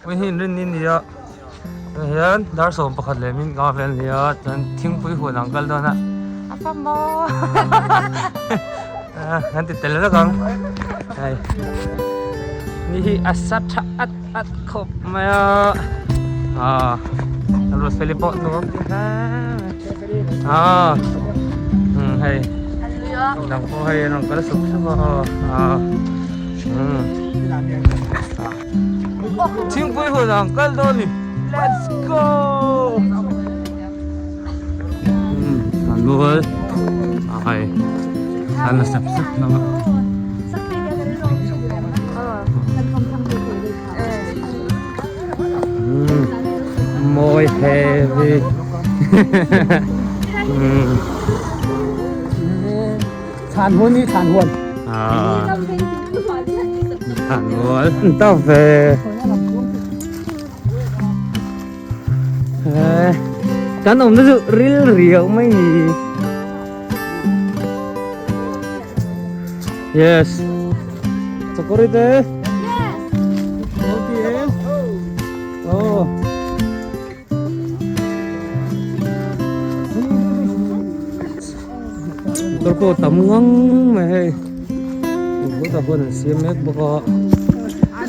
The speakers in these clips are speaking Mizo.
Hei hi inrinni a ni a tah hian dar 11 leh min nga vel a ni a chuan thingpui huan ang kal dawn a a fa maw kan ti tel vek ang hei ni hi a sa tha at at khawp mai a ah Ruatfeli pawh nuam ti hle mai ah hei dang pawh hei an rawn kal sup sup a ah Thingpui hun ang kal dawn ni let's go kan mual a hei an la sep sep hlawm a mawi heavy Than huan hi than huan. Than huan ta ve. Kan awm na chu ril riau mai ni. Yes. Chakori te. Yes. Okay. Oh. Motor pawh tam ngang mai hei motor pawh an siam mek bawk a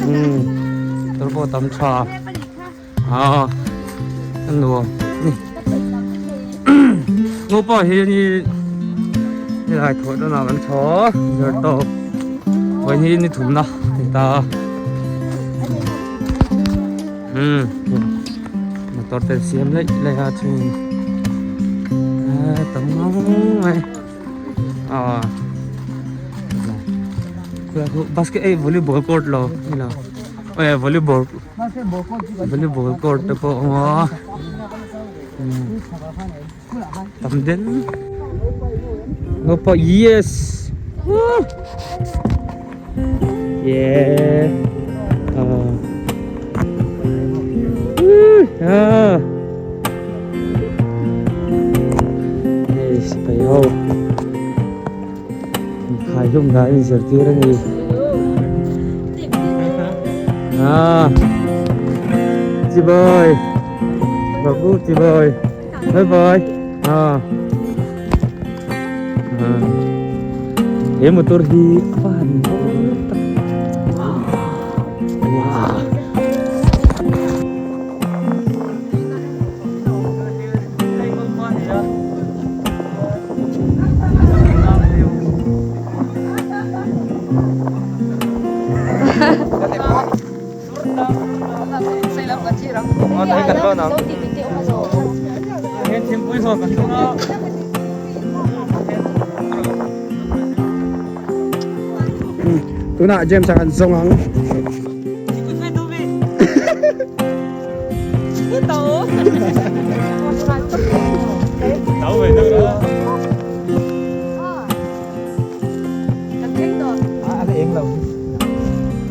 umm motor pawh tam tha ah a nuam a ni ngopa hi ni helai thawh dawnah kan thaw zir tawp vawiin hi ni thumna a ni ta a. Umm motor te siam laih laih a thin tam ngang mai ah basket ei volleyball court lo ni lo eh volleyball volleyball court te pawh a awm a tam den naupang yes woo yeah ah ah hei sipai ho khai hlum dan in zirtir a ni ah chibai babu chibai Bye bye. À. À. He motor hi a va han mawi tak. Wow. Tunah James a kan zawng ang.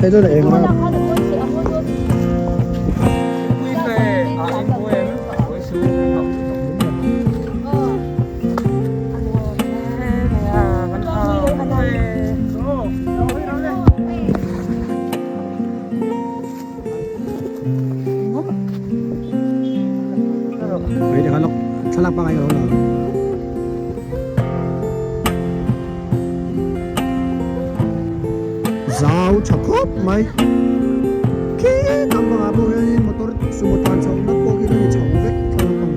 Hei chu a eng lo. Thlalak pangai ka lo la. Zau tha khawp mai khi tam bangah pawh hianin motor sumo tlan chhoh na pawh khi ni chho vek thlang pang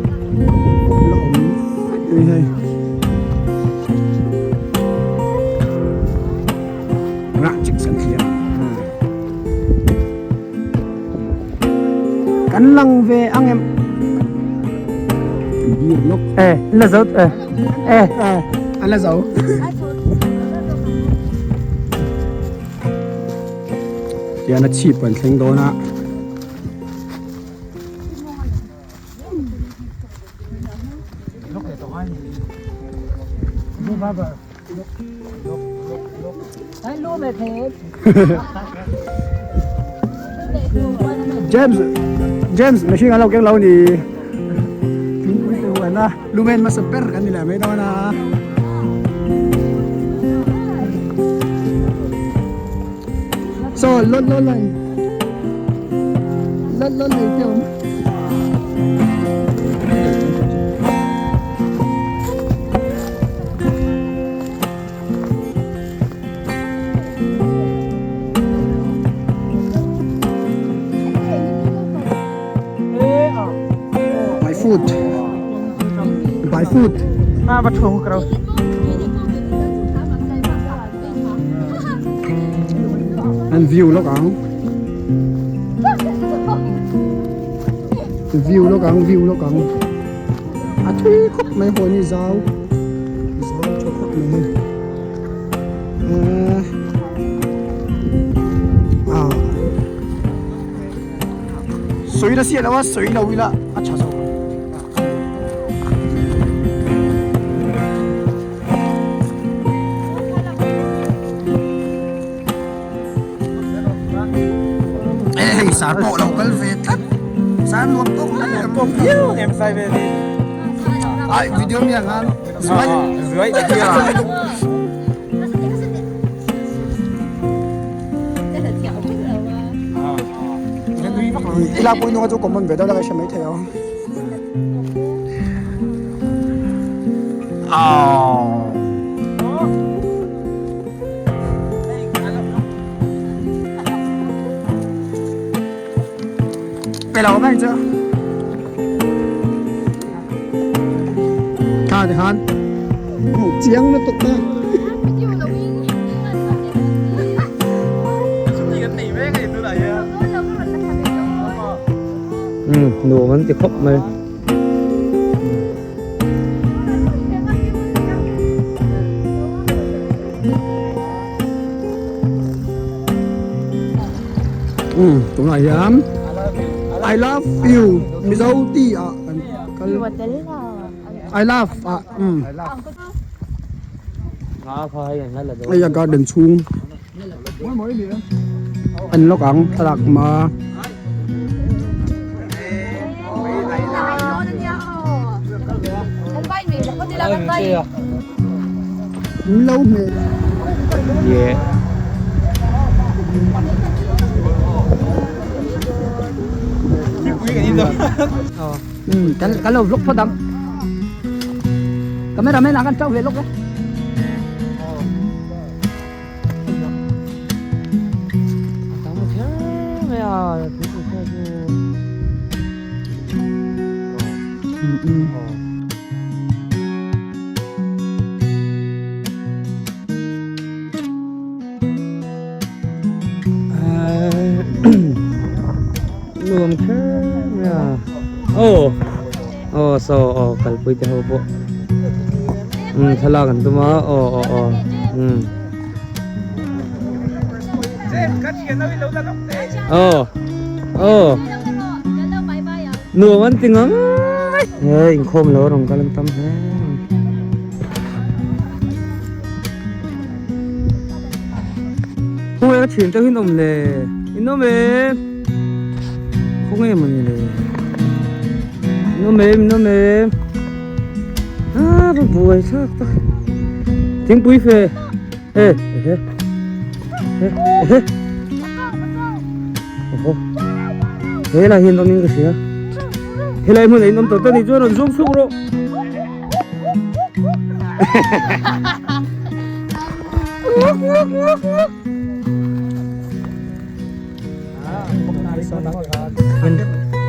la awm vek a ni hei rah chik san thlir kan lang ve ang em bir lawk eh la zo eh eh a la zo tian a chhip kan thleng dawn a James James mihring an lo keng lo ni thingpui te huan a lumen hmasa ber kan ni leh mai dawn a so lot lot lai. Lal lal lei te awm. By foot. By foot. Ma va thung ka ro. An view lawk ang. View lawk ang, view lawk ang. A thui khawp mai haw ni zau. Zau tha khawp mai hei. Eh. Ah. Sui la siah lo a, sui lo ila a tha zawk ang. Hei sar pawh lo kal ve tlat sar nuam tawk hle Tawk viau ang em sai ve ni. Ai video mi ang an zuai Zuai video. Ila pui nunga chu common ve deuh la ka hre mai thei ang. Pe lo mai chu. Kha ti khan. Chiang na tuk ta. Nuam an ti khawp mai. Tunah hian I love you Mizo tih ah kan kal I love ah umm hei a garden chhung an lawk ang thlalak hma. Lo hmel. Yeah. Kan kan lo vlog phawt ang. Cameraman ah kan chauh ve lawk e. Nuam kher mai a aw aw saw aw kalpui te ho pawh umm thlalak an tum a aw aw aw umm aw aw nuam an ti ngang mai he inkhawm lo rawn kal an tam hle Khawnge ka thian te hi an awm le in awm em khawnge mawni le in awm em in awm em ah va buai thlak tak thingpui fe e ehe e ehe oho helai hian awm in ka hria helai hmunah in awm tawh ta ni chuan rawn zawng chhuak rawh.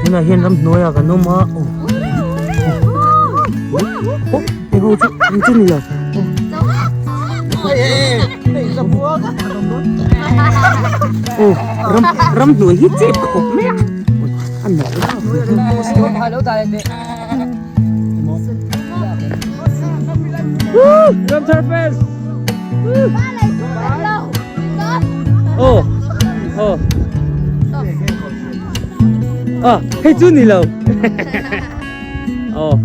Tunah hian ramhnuaiah kan awm a aw hei ho chu eng chu ni lo aw ram ramhnuai hi chep khawp mai a a nawh Ramthar fans. Oh, oh. Ah, hei chu ni lo. Oh.